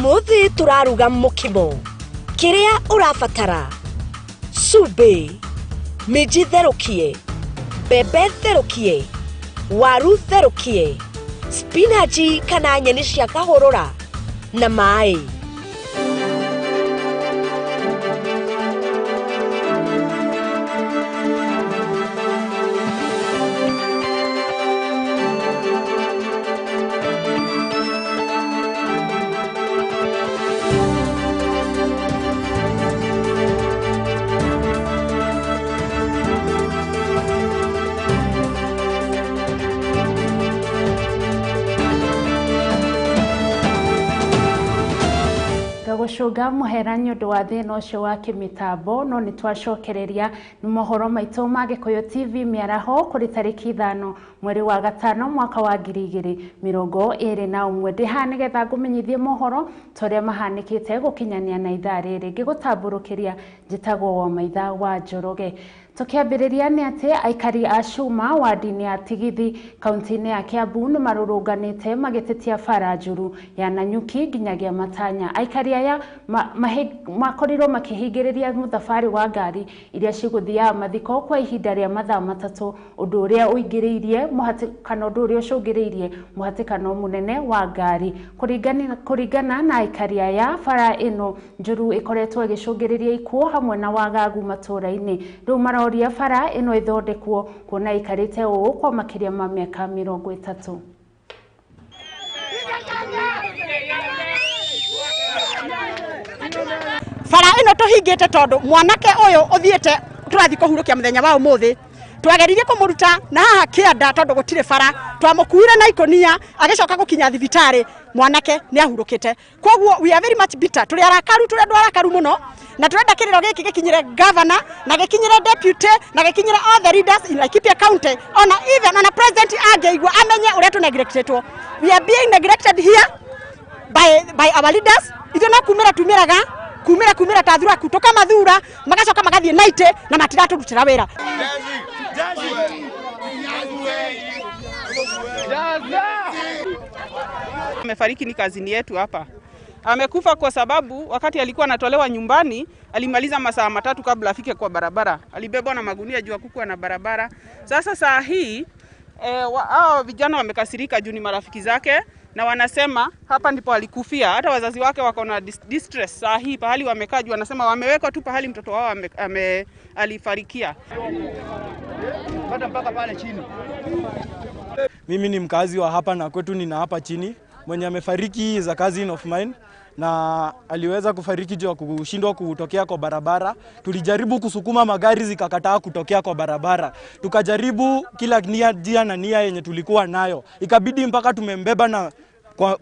Ũmũthĩ tũraruga mũkimo. Kĩrĩa ũrabatara: cumbĩ, minji therũkie, mbembe therũkie, waru therũkie, spinachi kana nyeni cia kahũrũra na maĩ. Ngagũcũnga mũhera nĩ ũndũ wa thĩna ũcio wa kĩmĩtambo, no nĩ twacokereria nĩ mohoro maitũ ma Gĩkũyũ TV mĩaraho kũrĩ tarĩki 5 mweri wa 5 mwaka wa 2021. Ndĩ haha nĩgetha ngũmenyithie mohoro ta ũrĩa mahanĩkĩte gũkinyania na ithaa rĩrĩ. Ngĩgũtambũrũkĩria njĩtagwo Wamaitha wa Njoroge. Tukiambĩrĩria nĩ atĩ aikari a Cuma wadi-inĩ ya Tigithi kaunti-inĩ ya Kiambu nĩ marũrũnganĩte magĩtetia bara njũru ya Nanyuki nginyagia Matanya. Aikari aya makorirwo makĩhingĩrĩria mũthabarĩ wa ngari iria cigũthiaga mathiko kwa ihinda rĩa mathaa 3, ũndũ ũrĩa ũingĩrĩirie mũhatĩkano, ũndũ ũrĩa ũcũngĩrĩirie mũhatĩkano mũnene wa ngari. Kũringana na aikari aya, bara ĩno njũru ĩkoretwo ĩgĩcũngĩrĩria ikuũ hamwe na wagagu matũũra-inĩ. Rĩu maroria bara ĩno ĩthondekwo kuona ĩikarĩte ũũ kwa makĩria ma mĩaka 30. Bara ĩno tũhingĩte tondũ mwanake ũyũ ũthiĩte tũrathiĩ kũhurũkia mũthenya wa ũmũthĩ, twageririe kũmũruta na haha kĩanda tondũ gũtirĩ bara, twamũkuire na ikũnia agĩcoka gũkinya thibitarĩ, mwanake nĩ ahurũkĩte. Koguo we are very much bitter, tũrĩ arakaru, tũrĩ andũ arakaru mũno, na tũrenda kĩrĩro gĩkĩ gĩkinyĩre governor na gĩkinyĩre deputy na gĩkinyĩre all the leaders in Laikipia County, ona even ona president angĩigua amenye ũrĩa tũneglectetwo. We are being neglected here by our leaders. Ithuĩ no kumĩra tumĩraga kumĩra ta thuraku tũkamathura magacoka magathiĩ naite na matiratũrutĩra wĩra. Amefariki ni kazini yetu hapa. Amekufa kwa sababu wakati alikuwa anatolewa nyumbani alimaliza masaa 3 kabla afike kwa barabara. Alibebwa na magunia juu hakukuwa na barabara. Sasa saa hii hao vijana wamekasirika juu ni marafiki zake na wanasema hapa ndipo alikufia. Hata wazazi wake wako na distress saa hii pahali wamekaa juu, wanasema wamewekwa tu pahali mtoto wao alifarikia. Mpaka pale chini. Mimi ni mkazi wa hapa na kwetu nina hapa chini. Mwenye amefariki is a cousin of mine na aliweza kufariki juu ya kushindwa kutokea kwa barabara. Tulijaribu kusukuma magari zikakataa kutokea kwa barabara. Tukajaribu kila njia na nia yenye tulikuwa nayo. Ikabidi mpaka tumembeba na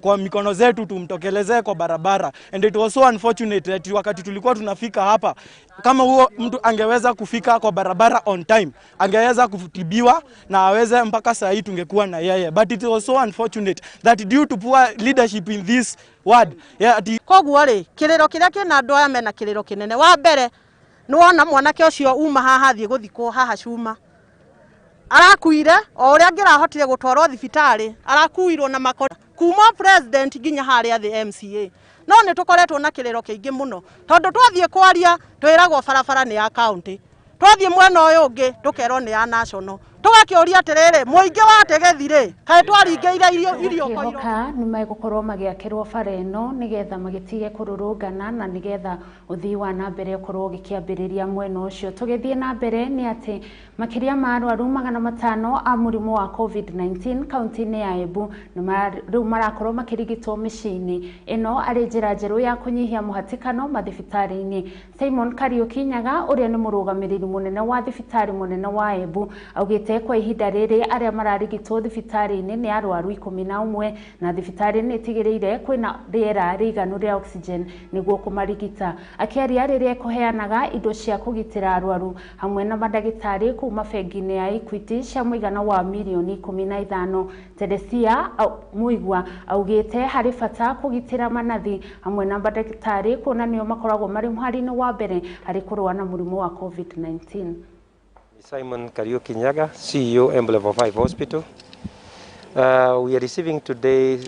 kwa mikono zetu tumtokelezee kwa barabara. And it was so unfortunate that wakati tulikuwa tunafika hapa, kama huo mtu angeweza kufika kwa barabara on time, angeweza kutibiwa na aweze mpaka saa hii tungekuwa na yeye. But it was so unfortunate that due to poor leadership in this ward, yeah, koguo rĩ kĩrĩro kĩrĩa kĩna andũ aya mena kĩrĩro kĩnene. Wa mbere nĩ wona mwanake ũcio uma haha athiĩ gũthikwo haha Cuma, arakuire o ũrĩa angĩrahotire gũtwarwo thibitarĩ, arakuirwo na makora kuma president nginya harĩa thĩ MCA. No nĩ tũkoretwo na kĩrĩro kĩingĩ mũno tondũ twathiĩ kwaria twĩragwo barabara nĩ ya county, twathiĩ mwena ũyũ ũngĩ tũkerwo nĩ ya national. Tũgakĩũria atĩrĩrĩ, mũingĩ wa Tegethi rĩ, kaĩ twaringĩire irio koiro? Nĩ megũkorwo magĩakĩrwo bara ĩno nĩgetha magĩtige kũrũrũngana na nĩgetha ũthii wa na mbere ũkorwo ũgĩkĩambĩrĩria mwena ũcio. Tũgĩthiĩ na mbere nĩ atĩ makĩria ma arwaru 500 a mũrimũ wa COVID-19 kaunti-inĩ ya Embu rĩu marakorwo makĩrigitwo mĩciĩ-inĩ ĩno arĩ njĩra njerũ ya kũnyihia mũhatĩkano mathibitarĩ-inĩ. Simon Kariuki Nyaga ũrĩa nĩ mũrũgamĩrĩri mũnene wa thibitarĩ mũnene wa Embu augĩte kwa ihinda rĩrĩ arĩa mararigitwo thibitarĩ-inĩ nĩ arwaru 11 na thibitarĩ nĩ ĩtigĩrĩire kwĩna rĩera rĩiganu rĩa oxygen nĩguo kũmarigita. Akĩaria rĩrĩa ekũheanaga indo cia kũgitĩra arwaru hamwe na mandagĩtarĩ kuma bengi-inĩ ya Equity cia mũigana wa mirioni 15, Teresia Muigua augĩte harĩ bata kũgitĩra manathi hamwe na mandagĩtarĩ kuona nĩo makoragwo marĩ mũhari-inĩ wa mbere harĩ kũrũa na mũrimũ wa COVID-19. Simon Kariuki Nyaga, CEO, Embu Level 5 Hospital. We are receiving today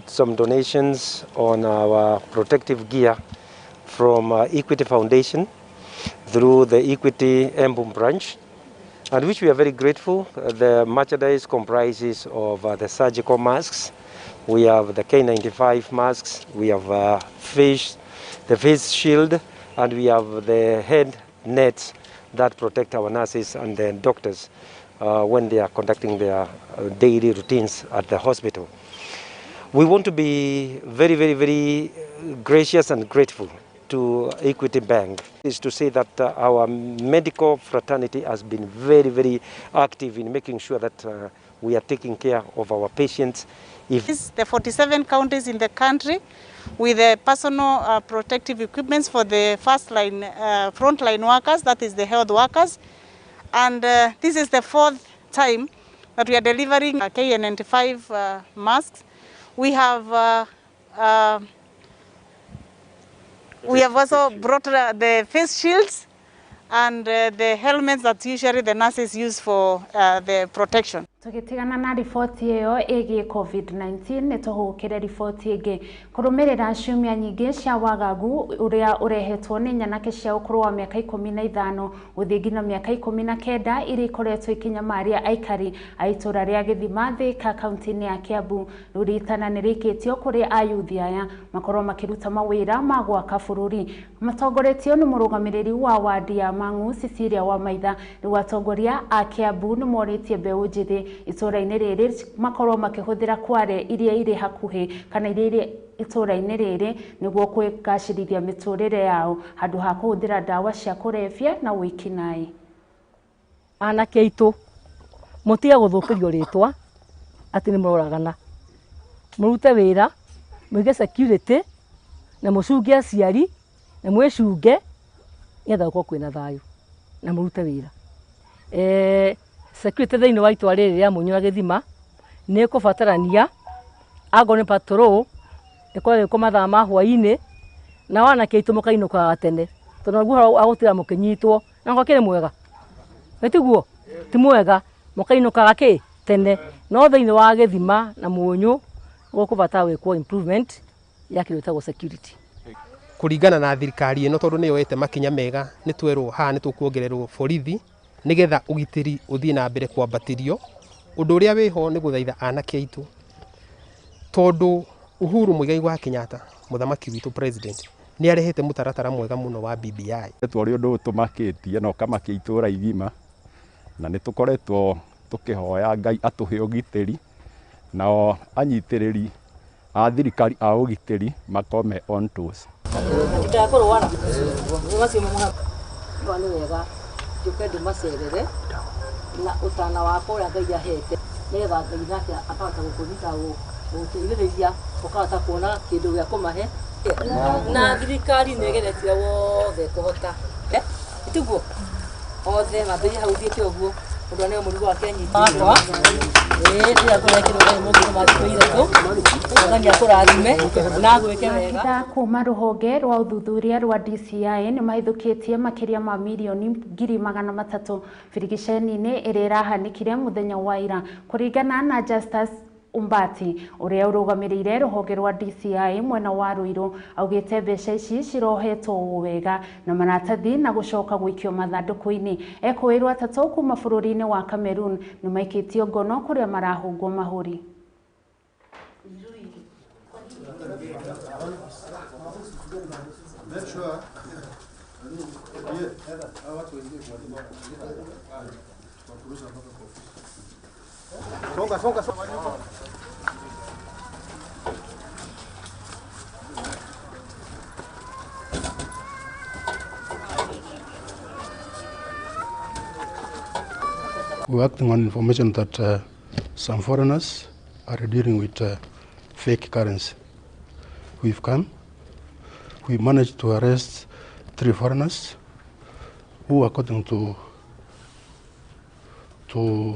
some donations on our protective gear from Equity Foundation through the Equity Embu branch, and which we are very grateful. The merchandise comprises of the surgical masks, we have the K95 masks, we have the face shield, and we have the head nets that protect our nurses and the doctors when they are conducting their daily routines at the hospital. We want to be very, very, very gracious and grateful to Equity Bank. Is to say that our medical fraternity has been very, very active in making sure that we are taking care of our patients. If the 47 counties in the country with the personal protective equipments for the first line, frontline workers, that is the health workers. And this is the fourth time that we are delivering KN95 masks. We have also brought the face shields and the helmets that usually the nurses use for the protection. Tũgĩtigana na riboti ĩyo ĩgiĩ COVID-19 nĩ tũhũkĩre riboti ĩngĩ kũrũmĩrĩra ciumia nyingĩ cia wagagu ũrĩa ũrehetwo nĩ nyanake cia ũkũrũ wa mĩaka 15 gũthiĩ nginya mĩaka 19 iria ikoretwo ikinyamaria aikari a itũra rĩa Gĩthima Thika kaunti-inĩ ya Kiambu. Rĩu ritana nĩ rĩikĩtio kũrĩ ayuthi aya makorwo makĩruta mawĩra ma gwaka bũrũri matongoretio nĩ mũrũgamĩrĩri wa wadi ya Mang'u Cecilia Wamaitha. Rĩu atongoria a Kiambu nĩ morĩtie mbeũ njĩthĩ itũra-inĩ rĩrĩ makorwo makĩhũthĩra kware iria irĩ hakuhĩ kana iria irĩ itũra-inĩ rĩrĩ nĩguo kwĩgacĩrithia mĩtũrĩre yao handũ ha kũhũthĩra ndawa cia kũrebia na wĩkinaĩ. Anake aitũ mũtige gũthũkĩrio rĩtwa atĩ nĩ mũroragana, mũrute wĩra, mũige security na mũcunge aciari na mwĩcunge nĩgetha gũkorwo kwĩna thayũ na mũrute wĩra. Security thĩinĩ wa itũra rĩrĩ rĩa Mũnyũ na Gĩthima nĩ ĩkũbatarania angorwo nĩ patrol ĩkorwo ĩgĩkwo mathaa ma hwaĩ-inĩ na wanake aitũ mũkainũkaga tene tondũ naguo wa gũtira mũkĩnyitwo na ngokĩrĩ mwega gĩtiguo ti mwega mũkainũkaga kĩ tene no thĩinĩ wa Gĩthima na Mũnyũ gũkũbatara gwĩkwo improvement ya kĩndũ gĩtagwo security. Kũringana na thirikari ĩno tondũ nĩyo yoete makinya mega nĩ twerwo haha nĩ tũkuongererwo borithi nigetha ũgitĩri ũthiĩ na mbere kwambatĩrio. Ũndũ ũrĩa wĩho nĩ gũthaitha anake aitũ tondũ Uhuru Muigai wa Kenyatta mũthamaki witũ president nĩ arehete mũtaratara mwega mũno wa BBI. Twarĩ ũndũ tũmakĩtie na ũkamakia itũra igima na nĩ tũkoretwo tũkĩhoya Ngai atũhe ũgitĩri nao anyitĩrĩri a thirikari a ũgitĩri makome on toes. Njoke ndĩmacerere na ũtana wakwa ũrĩa Ngai ahete nĩgetha Ngai nake akahota gũkũnyita gũgũteithĩrĩria ũkahota kuona kĩndũ gĩa kũmahe na thirikari nĩ ĩgeretie wothe kũhota tiguo othe mambĩrĩrie hau thiĩte ũguo ũndũ aneo mũrigo wake anyitĩte wakwa ĩĩ kũrekĩrwo Ngai mũngĩ mathikũ ithatũ Mwathani akũrathime na agwĩke wega. Maabithaa kuma rũhonge rwa ũthuthuria rwa DCI nĩ mahithũkĩtie makĩria ma mirioni 300,000 birigiceni-inĩ ĩrĩa ĩrahanĩkire mũthenya wa ira kũringana na Justus Umbati ũrĩa ũrũgamĩrĩire rũhonge rwa DCI mwena wa Ruiru augĩte mbeca ici cirohetwo wega na maratathi na gũcoka gũikio mathandũkũ-inĩ. Ekũĩrwo atatũ kuma bũrũri-inĩ wa Cameroon nĩ maikĩtio ngono kũrĩa marahũngwo mahũri. We're acting on information that some foreigners are dealing with fake currency. We've come, we managed to arrest 3 foreigners who, according to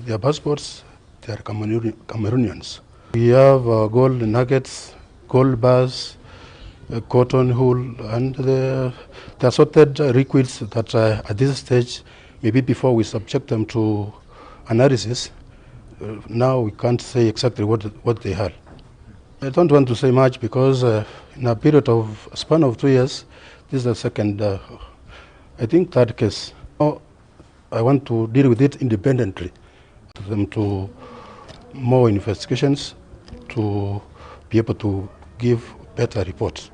their passports, they are Cameroonians. We have gold nuggets, gold bars, cotton wool, and the assorted liquids that at this stage, maybe before we subject them to analysis, now we can't say exactly what they are. I don't want to say much because in a period of span of 2 years, this is the second, I think third case. Now, I want to deal with it independently. Them to more investigations to be able to give better reports.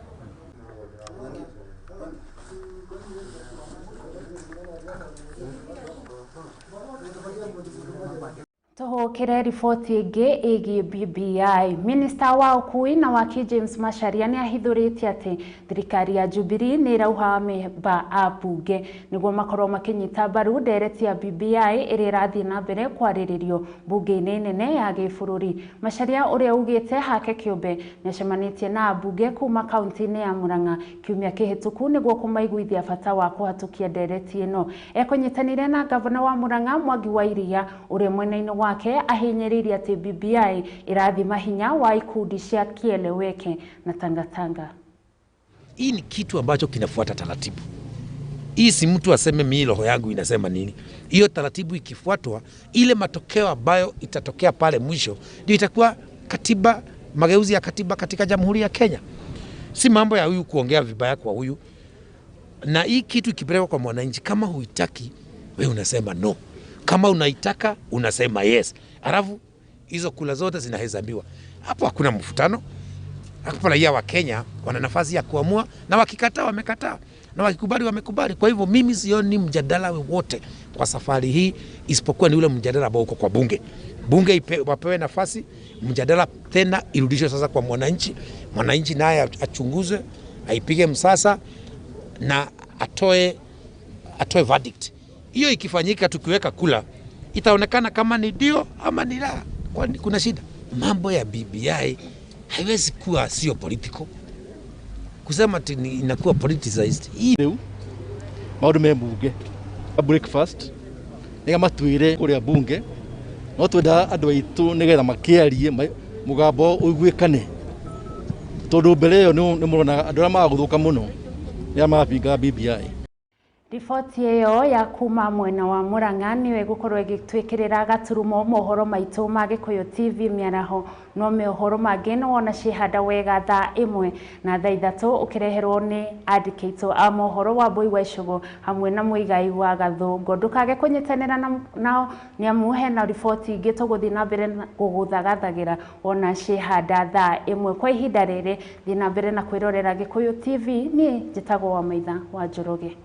Tuhukire riboti ĩngĩ ĩgiĩ BBI. Minista wa ũkui na waki James Macharia nĩ ahithũrĩtie atĩ thirikari ya Jubilee nĩ ĩrauha amemba a mbunge nĩguo makorwo makĩnyita mbaru ndereti ya BBI ĩrĩa ĩrathiĩ na mbere kwarĩrĩrio mbunge-inĩ nene ya gĩbũrũri. Macharia ũrĩa ugĩte hake kĩũmbe nĩacemanĩtie na ambunge kuma kaunti-inĩ ya Murang'a kiumia kĩhĩtũku nĩguo kũmaiguithia bata wa kũhatũkia ndereti ĩno. Ekũnyitanĩire na gavana wa Murang'a Mwangi wa Iria ũrĩa mwena-inĩ wake ahinyĩrĩirie atĩ BBI ĩrathima hinya wa ikundi cia kieleweke na tangatanga. Hii ni kitu ambacho kinafuata taratibu. Hii si mtu aseme mimi roho yangu inasema nini. Hiyo taratibu ikifuatwa, ile matokeo ambayo itatokea pale mwisho ndio itakuwa katiba, mageuzi ya katiba katika Jamhuri ya Kenya. Si mambo ya huyu kuongea vibaya kwa huyu. Na hii kitu ikipelekwa kwa mwananchi, kama huitaki wewe unasema no. Kama unaitaka unasema yes. Alafu hizo kula zote zinahesabiwa. Hapo hakuna mvutano. Hapo raia wa Kenya wana nafasi ya kuamua, na wakikataa wamekataa, na wakikubali wamekubali. Kwa hivyo mimi sioni mjadala wowote kwa safari hii isipokuwa ni ule mjadala ambao uko kwa bunge. Bunge wapewe nafasi, mjadala tena irudishwe sasa kwa mwananchi. Mwananchi naye achunguze, aipige msasa na atoe verdict. Hiyo ikifanyika tukiweka kula itaonekana kama ni ndio ama ni la. Kwani kuna shida? Mambo ya BBI haiwezi kuwa sio political. Kusema ati inakuwa politicized. Hii maundu me bunge breakfast niga matwire kuria bunge no twenda andu aitu nigetha makiarie mugambo uiguikane tondu mbere iyo ni murona andu aria maguthuka muno ni mabingaga BBI. Riboti ĩyo ya kuma mwena wa Murang'a nĩyo ĩgũkorwo ĩgĩtwĩkĩrĩra gaturumo mohoro maitũ ma Gĩkũyũ TV mĩaraho. No mohoro mangĩ nĩ wona ciĩhanda wega thaa 1 na thaa 3 ũkĩreherwo nĩ andĩki aitũ a mohoro wa Mbui wa Icũgũ hamwe na Mũigai wa Gathũngũ. Ndũkage kũnyitanĩra nao nĩ amu hena riboti ingĩ tũgũthiĩ na mbere gũgũthagathagĩra wona ciĩhanda thaa 1. Kwa ihinda rĩrĩ thiĩ na mbere na kwĩrorera Gĩkũyũ TV. Niĩ njĩtagwo Wamaitha wa Njoroge.